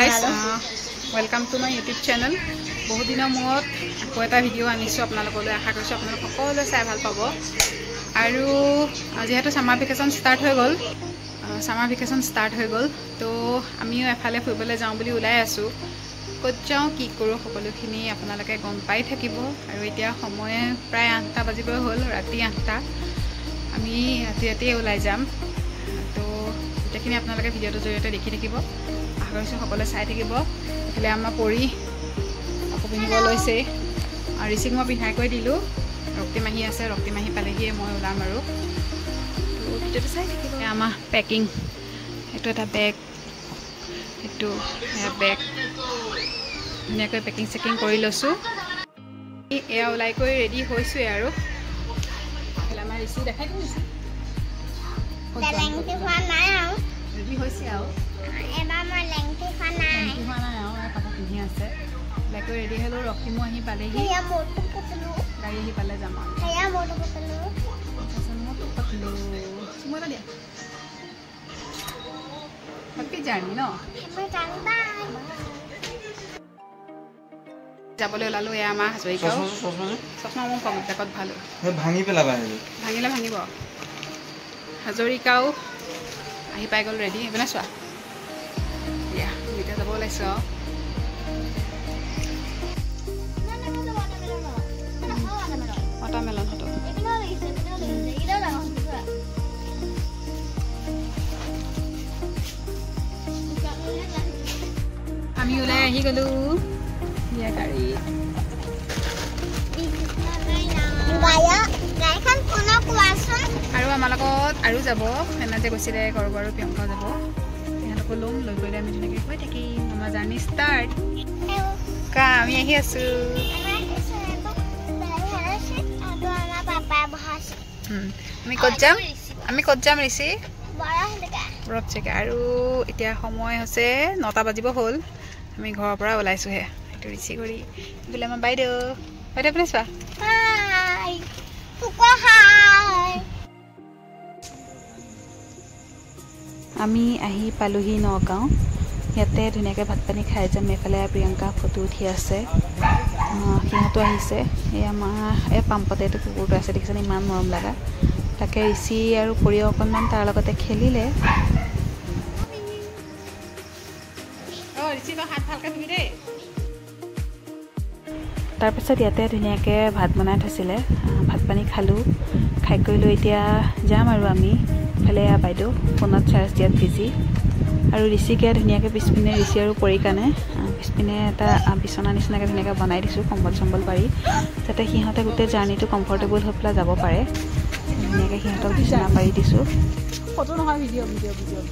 Guys, welcome to my YouTube channel. বহুত দিনৰ মূৰত আকৌ এটা ভিডিঅ' আনিছোঁ আপোনালোকলৈ। আশা কৰিছোঁ আপোনালোক সকলোৱে চাই ভাল পাব। আৰু যিহেতু ছামাৰ ভেকেশ্যন ষ্টাৰ্ট হৈ গ'ল, ছামাৰ ভেকেশ্যন ষ্টাৰ্ট হৈ গ'ল, তো আমিও এফালে ফুৰিবলৈ যাওঁ বুলি ওলাই আছোঁ। ক'ত যাওঁ কি কৰোঁ সকলোখিনি আপোনালোকে গম পাই থাকিব। আৰু এতিয়া সময় প্ৰায় ৮টা বাজিবই হ'ল, ৰাতি ৮টা। আমি ৰাতি ৰাতিয়ে ওলাই যাম। তো গোটেইখিনি আপোনালোকে ভিডিঅ'টোৰ জৰিয়তে দেখি থাকিব। আশা কৰিছোঁ সকলোৱে চাই থাকিব। এইফালে আমাৰ পৰি আকৌ পিন্ধিব লৈছেই, আৰু ৰিচিক মই পিন্ধাই কৰি দিলোঁ। ৰক্তিম আহি আছে, ৰক্তিম আহি পালেহিয়ে মই ওলাম আৰু। তো ভিডিঅ'টো চাই থাকিব। আমাৰ পেকিং, এইটো এটা বেগ, এইটো বেগ ধুনীয়াকৈ পেকিং চেকিং কৰি লৈছোঁ। এয়া ওলাই কৰি ৰেডি হৈছোঁৱে। আৰু এইফালে আমাৰ ৰিচি দেখাই দিম, ৰিচি ৰেডি হৈছে। আৰু কাপোৰ পিন্ধি আছে, ওলাই ৰেডি হ'লেও। ৰক্তিমো আহি পালেহি, গাড়ী আহি পালে যাম। আৰু দিয়া হেপী জাৰ্ণি ন। যাবলৈ ওলালোঁ। এয়া আমাৰ হাজৰিকাও চশমা মোৰ কম্পিউটাৰত ভালো, ভাঙি পেলাবা, ভাঙিলে ভাঙিব। হাজৰিকাও আহি পাই গ'ল ৰেডি। এইপিনে চোৱা, দিয়া এতিয়া যাব ওলাইছোঁ। আৰু ৱাটাৰমেলন হতো আমি ওলাই আহি গ'লোঁ। দিয়া গাড়ী আৰু আমাৰ লগত আৰু যাব, সেইদিনা যে গৈছিলে গৌৰৱ আৰু প্ৰিয়ংকাও যাব। সিহঁতকো ল'ম, লৈ গ'লে আমি ধুনীয়াকৈ গৈ থাকিম। আমাৰ জাৰ্ণি ষ্টাৰ্ট। কা আমি আহি আছোঁ। আমি ক'ত যাম? আমি ক'ত যাম ঋষি? বৰফ জেগা। আৰু এতিয়া সময় হৈছে ৯টা বাজিব হ'ল। আমি ঘৰৰ পৰা ওলাইছোঁহে। এইটো ঋষি কৰি বোলে আমাৰ বাইদেউ, বাইদেউ আপুনি চোৱা। আমি আহি পালোহি নগাঁও। ইয়াতে ধুনীয়াকৈ ভাত পানী খাই যাম। এইফালে প্ৰিয়ংকা ফটো উঠি আছে, সিহঁতো আহিছে। এই আমাৰ এই পাম্পতে এইটো কুকুৰটো আছে, দেখিছেনে ইমান মৰম লগা। তাকে ঋষি আৰু পৰি অকণমান তাৰ লগতে খেলিলে। তাৰপিছত ইয়াতে ধুনীয়াকৈ ভাত বনাই থৈছিলে, ভাত পানী খালোঁ। খাই কৰি লৈ এতিয়া যাম আৰু আমি। ইফালে বাইদেউ ফোনত চাৰ্জ দিয়াত বিজি। আৰু ঋষিকে ধুনীয়াকৈ পিছপিনে, ঋষি আৰু পৰীৰ কাৰণে পিছপিনে এটা বিচনা নিচিনাকৈ ধুনীয়াকৈ বনাই দিছোঁ, কম্বল চম্বল পাৰি, যাতে সিহঁতে গোটেই জাৰ্ণিটো কমফৰ্টেবল হৈ পেলাই যাব পাৰে। ধুনীয়াকৈ সিহঁতক বিচনা পাৰি দিছোঁ। ফটো নহয়, ভিডিঅ' ভিডিঅ' ভিডিঅ'।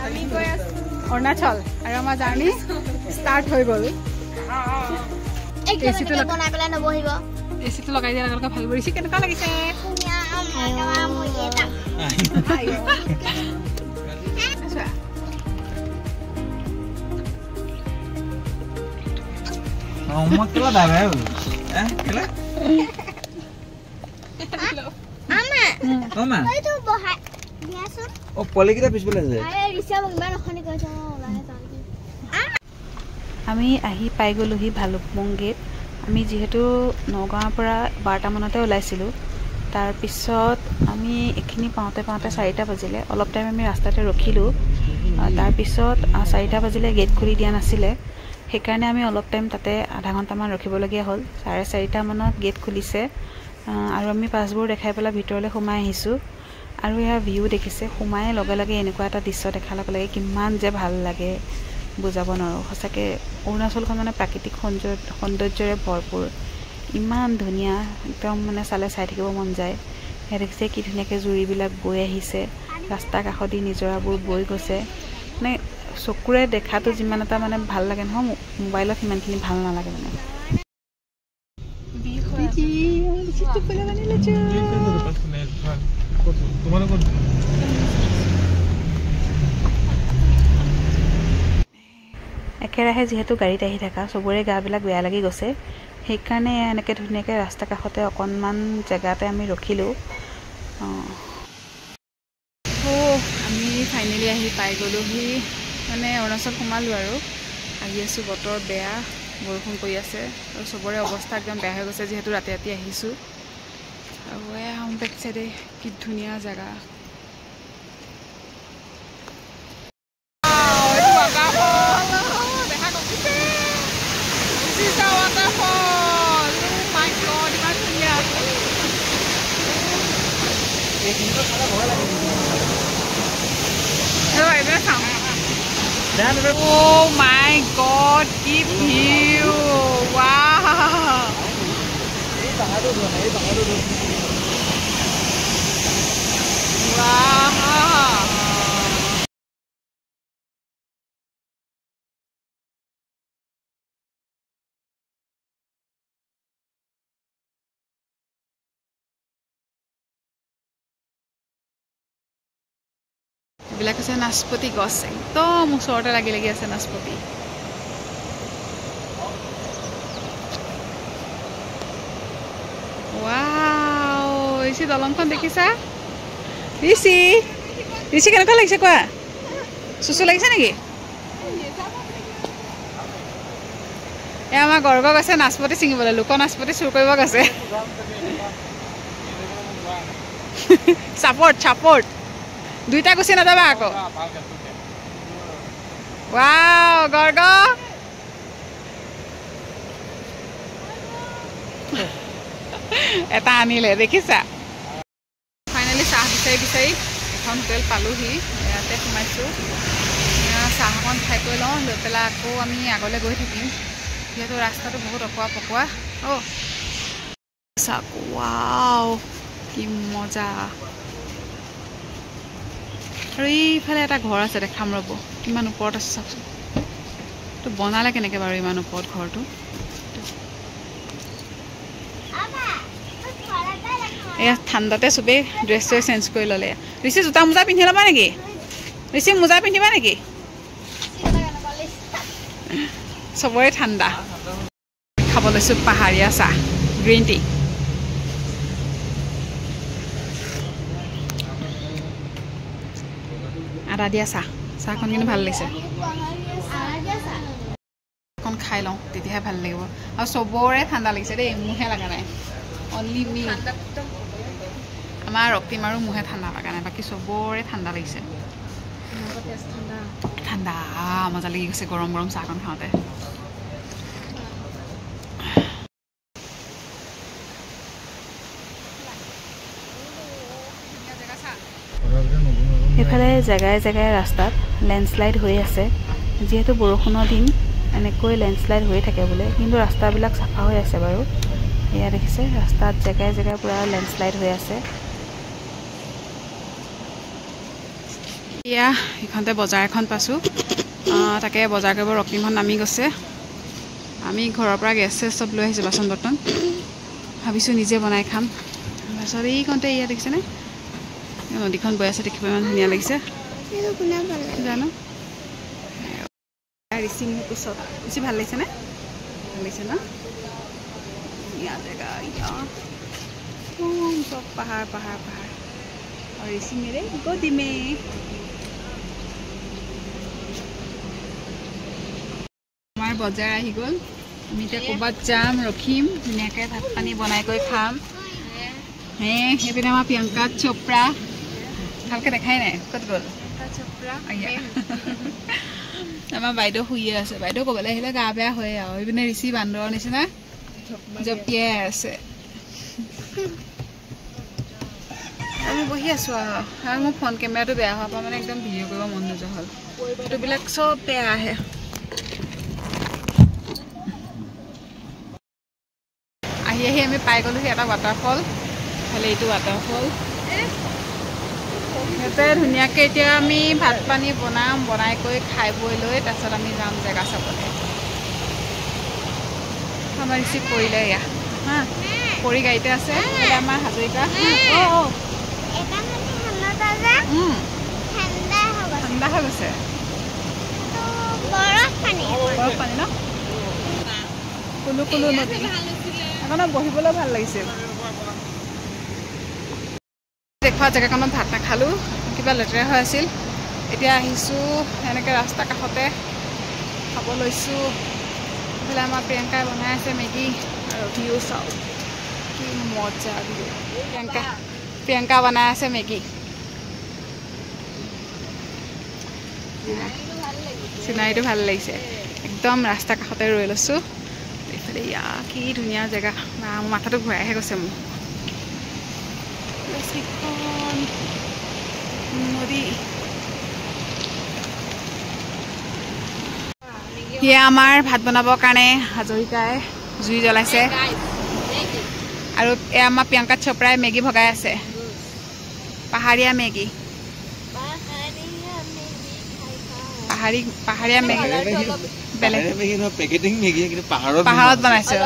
আমি গৈ আছোঁ অৰুণাচল আৰু আমাৰ জাৰ্ণি ষ্টাৰ্ট হৈ গ'ল। এচিটো লগাই দিয়াৰ লগে লগে ভাল কৰিছে। কেনেকুৱা লাগিছে? আমি আহি পাই গ'লোহি ভালুকপুং গেট। আমি যিহেতু নগাঁৱৰ পৰা ১২টামানতে ওলাইছিলোঁ, তাৰপিছত আমি এইখিনি পাওঁতে পাওঁতে ৪টা বাজিলে। অলপ টাইম আমি ৰাস্তাতে ৰখিলোঁ। তাৰপিছত ৪টা বাজিলে, গেট খুলি দিয়া নাছিলে, সেইকাৰণে আমি অলপ টাইম তাতে আধা ঘণ্টামান ৰখিবলগীয়া হ'ল। ৪:৩০ মানত গেট খুলিছে আৰু আমি পাছবোৰ দেখাই পেলাই ভিতৰলৈ সোমাই আহিছোঁ। আৰু ইয়াৰ ভিউ দেখিছে, সোমাই লগে লগে এনেকুৱা এটা দৃশ্য দেখাৰ লগে লগে কিমান যে ভাল লাগে বুজাব নোৱাৰোঁ। সঁচাকৈ অৰুণাচলখন মানে প্ৰাকৃতিক সৌন্দৰ্যৰে ভৰপূৰ, ইমান ধুনীয়া, একদম মানে চালে চাই থাকিব মন যায়। সেয়া দেখিছে কি ধুনীয়াকৈ জুৰিবিলাক বৈ আহিছে, ৰাস্তাৰ কাষদি নিজৰাবোৰ বৈ গৈছে। মানে চকুৰে দেখাটো যিমান এটা মানে ভাল লাগে নহয়, মোবাইলত সিমানখিনি ভাল নালাগে মানে। একেৰাহে যিহেতু গাড়ীত আহি থকা চবৰে গাবিলাক বেয়া লাগি গৈছে, সেইকাৰণে এনেকৈ ধুনীয়াকৈ ৰাস্তা কাষতে অকণমান জেগাতে আমি ৰখিলোঁ। আমি ফাইনেলি আহি পাই গ'লোহি, মানে অৰুণাচল সোমালোঁ আৰু আহি আছোঁ। বতৰ বেয়া, বৰষুণ পৰি আছে আৰু চবৰে অৱস্থা একদম বেয়া হৈ গৈছে, যিহেতু ৰাতি ৰাতি আহিছোঁ। আৰু এয়া বেক চাইডে কি ধুনীয়া জেগা। Oh my God, কি ভিউ! Wow! Wow! এইবিলাক হৈছে নাচপতি গছ, একদম ওচৰতে লাগি লাগি আছে নাচপতি। ৱাও, ঋষি দলংখন দেখিছা? ঋষি ঋষি কেনেকুৱা লাগিছে কোৱা? চুচু লাগিছে নেকি? এই আমাৰ গৰ্গ গৈছে নাচপতি ছিঙিবলৈ, লোক নাচপতি চুৰ কৰিব গৈছে। চাপৰ্ট চাপৰ্ট, দুইটা গুচি নাযাবা আকৌ। ৱাও গৰ্গ, এটা আনিলে দেখিছা। ফাইনেলি চাহ বিচাৰি বিচাৰি এখন হোটেল পালোহি, ইয়াতে সোমাইছোঁ। চাহ অকণ খাই কৰি লওঁ, লৈ পেলাই আকৌ আমি আগলৈ গৈ থাকিম, যিহেতু ৰাস্তাটো বহুত অকোৱা পকোৱা। অ' চাওক, ৱাও কি মজা। আৰু এইফালে এটা ঘৰ আছে, দেখাম ৰ'ব, কিমান ওপৰত আছে চাওকচোন। তো বনালে কেনেকৈ বাৰু ইমান ওপৰত ঘৰটো? এয়া ঠাণ্ডাতে চবেই ড্ৰেছ চেছ চেঞ্জ কৰি ল'লে। ঋষি জোতা মোজা পিন্ধি ল'বা নেকি? ঋষি মোজা পিন্ধিবা নেকি? চবৰে ঠাণ্ডা। খাব লৈছোঁ পাহাৰীয়া চাহ, গ্ৰীণ টি। আদা দিয়া চাহ, চাহখন কিন্তু ভাল লাগিছে। অকণ খাই লওঁ তেতিয়াহে ভাল লাগিব। আৰু চবৰে ঠাণ্ডা লাগিছে দেই, মোৰহে লগা নাই, অনলি মি। আমাৰ ৰক্তিম আৰু মোৰহে ঠাণ্ডা লগা নাই, বাকী চবৰে ঠাণ্ডা লাগিছে। ঠাণ্ডা মজা লাগি গৈছে গৰম গৰম চাহকণ খাওঁতে। সেইফালে জেগাই জেগাই ৰাস্তাত লেণ্ডশ্লাইড হৈ আছে, যিহেতু বৰষুণৰ দিন এনেকৈ লেণ্ডশ্লাইড হৈ থাকে বোলে, কিন্তু ৰাস্তাবিলাক চাফা হৈ আছে বাৰু। এয়া দেখিছে ৰাস্তাত জেগাই জেগাই পূৰা লেণ্ডশ্লাইড হৈ আছে। এয়া এইখনতে বজাৰ এখন পাইছোঁ, তাকে বজাৰ কৰিব ৰক্তিমখন নামি গৈছে। আমি ঘৰৰ পৰা গেছ চেছ চব লৈ আহিছোঁ, বাচন বৰ্তন, ভাবিছোঁ নিজে বনাই খাম। তাৰপাছত এইখনতে এয়া দেখিছেনে নদীখন বৈ আছে, দেখিব ইমান ধুনীয়া লাগিছে। জানো ঋষি মোৰ পিছত। বেছি ভাল লাগিছেনে? ভাল লাগিছে ন? ধুনীয়া জেগা, চব পাহাৰ পাহাৰ পাহাৰ। আৰু ঋষি মেৰে গোদী মে। আমাৰ বজাৰ আহি গ'ল, আমি এতিয়া ক'ৰবাত যাম, ৰখিম, ধুনীয়াকৈ ভাত পানী বনাই কৰি খাম। সেইপিনে আমাৰ প্ৰিয়ংকা চোপ্ৰা, ভালকৈ দেখাই নাই ক'ত গ'ল। আমাৰ বাইদেউ শুইয়ে আছে, বাইদেউ ক'বলৈ আহিলে গা বেয়া হয় আৰু। এইপিনে ঋষি বান্দৰৰ নিচিনা জঁপিয়াই আছে। আমি বহি আছোঁ আৰু। আৰু মোৰ ফোন কেমেৰাটো বেয়া হোৱাৰ পৰা মানে একদম ভিডিঅ' কৰিব মন নোযোৱা হ'ল, ফটোবিলাক চব বেয়া আহে। আহি আহি আমি পাই গ'লোহি এটা ৱাটাৰফল, ইফালে এইটো ৱাটাৰফল। ইয়াতে ধুনীয়াকৈ এতিয়া আমি ভাত পানী বনাম, বনাই কৰি খাই বৈ লৈ তাৰপিছত আমি যাম জেগা চাবলৈ। আমাৰ ৰিচিভ কৰিলে এয়া, হা পৰি গাড়ীতে আছে। আমাৰ হাজৰিকা ঠাণ্ডা হৈ গৈছে, বৰফ পানী ন? কুলু কুলু নদী। সেইখনত বহিবলৈ ভাল লাগিছিল। দেখুওৱা জেগাখনত ভাত নাখালোঁ, কিবা লেতেৰা হৈ আছিল। এতিয়া আহিছোঁ এনেকৈ ৰাস্তা কাষতে খাব লৈছোঁ। এইফালে আমাৰ প্ৰিয়ংকাই বনাই আছে মেগী। আৰু ভিউ চাওক, কি মজা ভিউ। প্ৰিয়ংকা বনাই আছে মেগী। চিনাৰীটো ভাল লাগিছে। একদম ৰাস্তা কাষতে ৰৈ লৈছোঁ। এইফালে ইয়া কি ধুনীয়া জেগা, বা মোৰ মাথাটো ঘূৰাইহে গৈছে মোৰ। নদী। সেয়া আমাৰ ভাত বনাবৰ কাৰণে হাজৰিকাই জুই জ্বলাইছে। আৰু এয়া আমাৰ প্ৰিয়ংকা চোপ্ৰাই মেগী ভগাই আছে, পাহাৰীয়া মেগী। পাহাৰীয়া মেগী বেলেগ পাহাৰত বনাইছে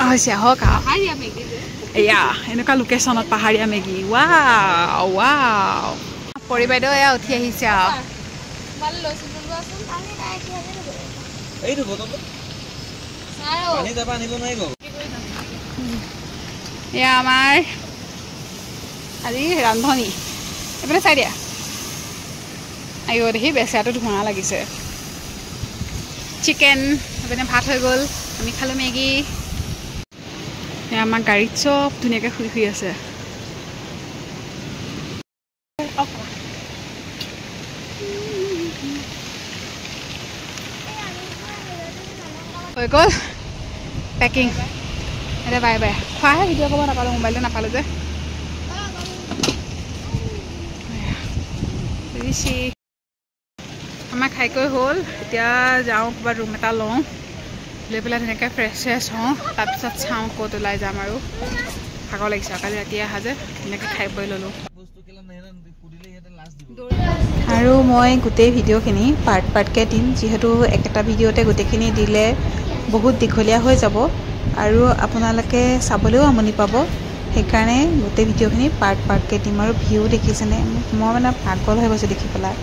হৈছে হওক। এয়া এনেকুৱা লোকেশ্যনত পাহাৰীয়া মেগী। Wow wow. পৰি বাইদেউ এয়া উঠি আহিছে আৰু। এয়া আমাৰ আজি ৰান্ধনী। এইপিনে চাই দিয়া। আইঅ দেখি বেচেৰাটো ধোঁৱা লাগিছে। চিকেন এইপিনে ভাত হৈ গ'ল, আমি খালোঁ মেগী। আমাৰ গাড়ীত চব ধুনীয়াকৈ শুই শুই আছে। হৈ গ'ল পেকিং। এতিয়া বাই বাই। খোৱাহে ভিডিঅ' কৰিব নাপালোঁ, মোবাইলটো নাপালোঁ যে। আমাৰ খাই কৈ হ'ল, এতিয়া যাওঁ ক'ৰবাত ৰুম এটা লওঁ, লৈ পেলাই ধুনীয়াকৈ ফ্ৰেছ ফ্ৰেছ হওঁ, তাৰপিছত চাওঁ ক'ত ওলাই যাম। আৰু ভাগৰ লাগিছে, কালি ৰাতি অহা যে, ধুনীয়াকৈ খাই বৈ ল'লোঁ। আৰু মই গোটেই ভিডিঅ'খিনি পাৰ্ট পাৰ্টকৈ দিম, যিহেতু একেটা ভিডিঅ'তে গোটেইখিনি দিলে বহুত দীঘলীয়া হৈ যাব আৰু আপোনালোকে চাবলৈও আমনি পাব। সেইকাৰণে গোটেই ভিডিঅ'খিনি পাৰ্ট পাৰ্টকৈ দিম। আৰু ভিউ দেখিছেনে, মই মানে পাগল হৈ গৈছোঁ দেখি পেলাই।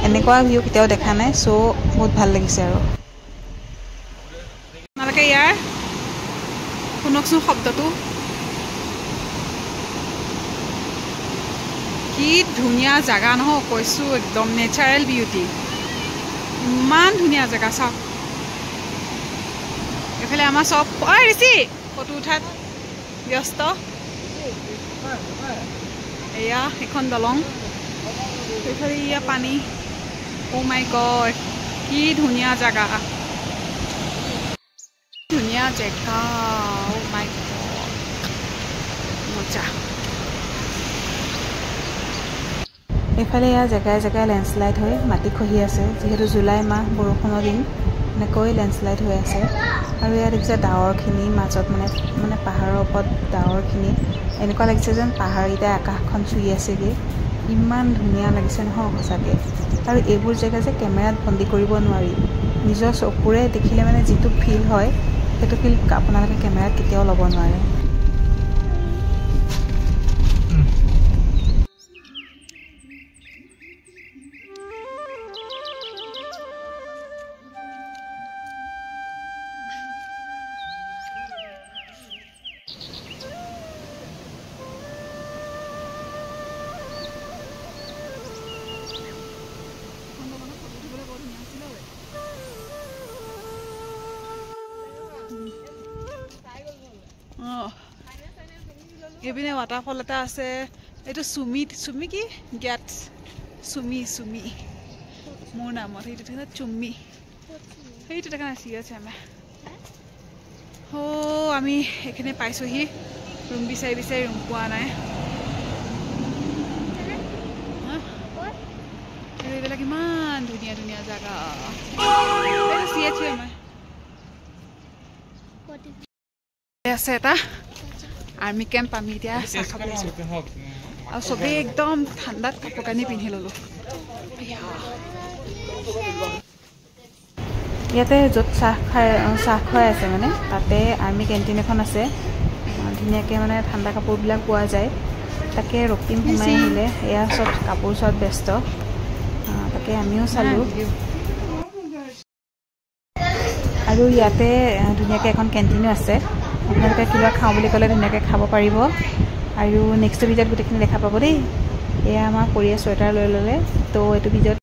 এনেকুৱা ভিউ কেতিয়াও দেখা নাই, চ' বহুত ভাল লাগিছে। আৰু আপোনালোকে ইয়াৰ শুনকচোন শব্দটো, কি ধুনীয়া জেগা নহয়, কৈছোঁ একদম নেচাৰেল বিউটি। ইমান ধুনীয়া জেগা চাওক। এইফালে আমাৰ চব ঐ ঋষি ফটো উঠাত ব্যস্ত। এয়া এখন দলং, সেইফালে এয়া পানী। অ' মাই গড, কি ধুনীয়া জেগা, ধুনীয়া জেগা। অ' মাই গড, মজা। এইফালে এয়া জেগাই জেগাই লেণ্ডশ্লাইড হৈ মাটি খহি আছে, যিহেতু জুলাই মাহ বৰষুণৰ দিন, এনেকৈ লেণ্ডশ্লাইড হৈ আছে। আৰু ইয়াত দেখিছে ডাৱৰখিনি মাজত মানে মানে পাহাৰৰ ওপৰত ডাৱৰখিনি এনেকুৱা লাগিছে যেন পাহাৰকেইটাই আকাশখন চুই আছেগৈ। ইমান ধুনীয়া লাগিছে নহয় সঁচাকৈ। আৰু এইবোৰ জেগা যে কেমেৰাত বন্দী কৰিব নোৱাৰি, নিজৰ চকুৰে দেখিলে মানে যিটো ফিল হয় সেইটো ফিল আপোনালোকে কেমেৰাত কেতিয়াও ল'ব নোৱাৰে। এইপিনে ৱাটাৰফল এটা আছে, এইটো চুমি চুমি কি গেট চুমি চুমি মোৰ নামত সেইটো থাকে চুমি, সেইটো দেখা নাই আছে আমাৰ। অ' আমি এইখিনি পাইছোঁহি, ৰুম বিচাৰি বিচাৰি ৰুম পোৱা নাই। এইবিলাক ইমান ধুনীয়া ধুনীয়া জেগা। আমাৰ আছে এটা আৰ্মি কেম্প, আমি এতিয়া চাহ খাব আহিছোঁ। আৰু চবেই একদম ঠাণ্ডাত কাপোৰ কানি পিন্ধি ল'লোঁ। ইয়াতে য'ত চাহ খুৱাই আছে মানে তাতে আৰ্মি কেণ্টিন এখন আছে, ধুনীয়াকৈ মানে ঠাণ্ডা কাপোৰবিলাক পোৱা যায়। তাকে ৰক্তিম সোমাই আহিলে, এয়া চব কাপোৰ চোৱাত ব্যস্ত, তাকে আমিও চালোঁ। আৰু ইয়াতে ধুনীয়াকৈ এখন কেণ্টিনো আছে, আপোনালোকে কিবা খাওঁ বুলি ক'লে ধুনীয়াকৈ খাব পাৰিব। আৰু নেক্সট ভিডিঅ'ত গোটেইখিনি দেখা পাব দেই। এয়া আমাৰ পৰিয়ে চুৱেটাৰ লৈ ল'লে। তো এইটো ভিডিঅ'ত